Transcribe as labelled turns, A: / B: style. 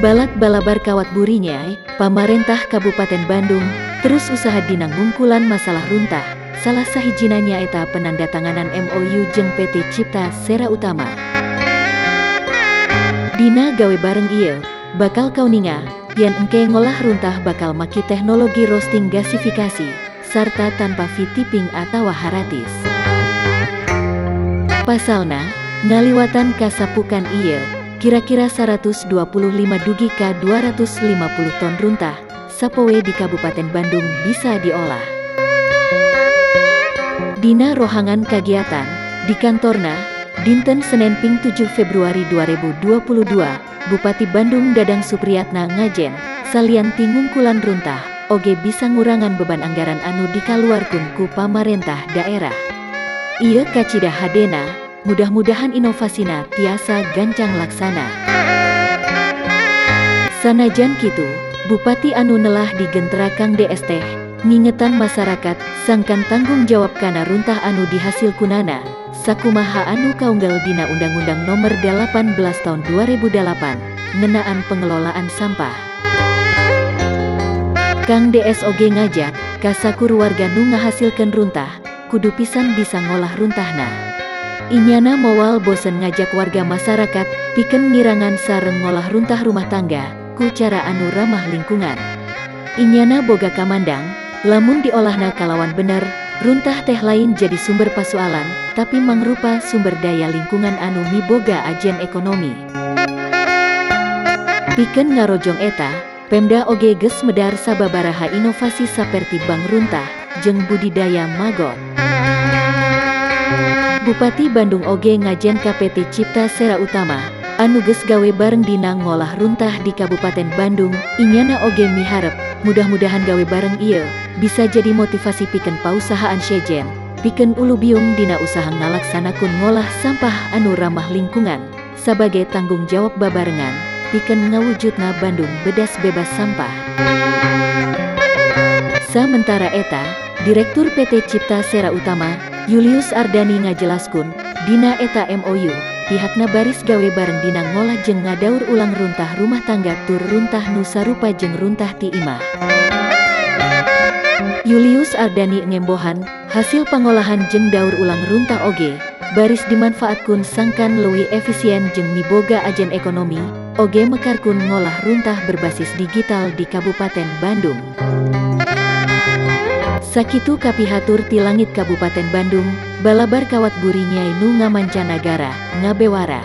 A: Balad balabar kawat burinyai, pamarentah Kabupaten Bandung, terus usaha dina ngungkulan masalah runtah, salah sahijina nyaeta penandatanganan MOU jeung PT Cipta Sera Utama. Dina gawe bareng ieu, bakal kauninga, yen engke ngolah runtah bakal make teknologi roasting gasifikasi, sarta tanpa fee tipping atawa haratis. Pasalna, ngaliwatan kasapukan ieu, kira-kira 125 dugi ka 250 ton runtah sapoe di Kabupaten Bandung bisa diolah. Dina rohangan kagiatan, di kantorna, dinten Senin ping 7 Februari 2022, Bupati Bandung Dadang Supriyatna ngajen, salian ti ngungkulan runtah, oge bisa ngurangan beban anggaran anu dikaluarkeun ku pamarentah daerah. Ieu kacida hadena, mudah-mudahan inovasina tiasa gancang laksana. Sanajan kitu, Bupati anu nelah digentra Kang DS teh, ngingetan masyarakat, sangkan tanggung jawab kana runtah anu dihasilkeunana, sakumaha anu kaunggal dina Undang-Undang Nomor 18 Tahun 2008, ngeunaan pengelolaan sampah. Kang DS oge ngajak, ka sakur warga nu ngahasilkeun runtah, kudu pisan bisa ngolah runtahna. Inyana moal bosen ngajak warga masyarakat, pikeun ngirangan sareng ngolah runtah rumah tangga, ku cara anu ramah lingkungan. Inyana boga kamandang, lamun diolahna kalawan bener, runtah teh lain jadi sumber pasualan, tapi mangrupa sumber daya lingkungan anu miboga ajen ekonomi. Pikeun ngarojong eta, Pemda oge geus medar sababaraha inovasi saperti bank runtah, jeung budidaya maggot. Bupati Bandung oge ngajen ka PT Cipta Sera Utama, anu geus gawe bareng dina ngolah runtah di Kabupaten Bandung, inyana oge miharep, mudah-mudahan gawe bareng ieu, bisa jadi motivasi pikeun pausahaan sejen, pikeun ulubiung dina usaha ngalaksanakeun ngolah sampah anu ramah lingkungan, sabagai tanggung jawab babarengan, pikeun ngawujudna Bandung bedas bebas sampah. Samentara eta, Direktur PT Cipta Sera Utama, Julius Ardani ngajelaskun, dina eta MOU, pihakna baris gawe bareng dina ngolah jeung ngadaur ulang runtah rumah tangga tur runtah nu sarupa jeung runtah ti imah. Julius Ardani ngembohan, hasil pangolahan jeung daur ulang runtah oge, baris dimanfaatkun sangkan leuwih efisien jeung miboga ajen ekonomi, oge mekarkun ngolah runtah berbasis digital di Kabupaten Bandung. Sakitu kapihatur ti langit Kabupaten Bandung, balabar kawat burinyai nu ngamancanagara, ngabewara.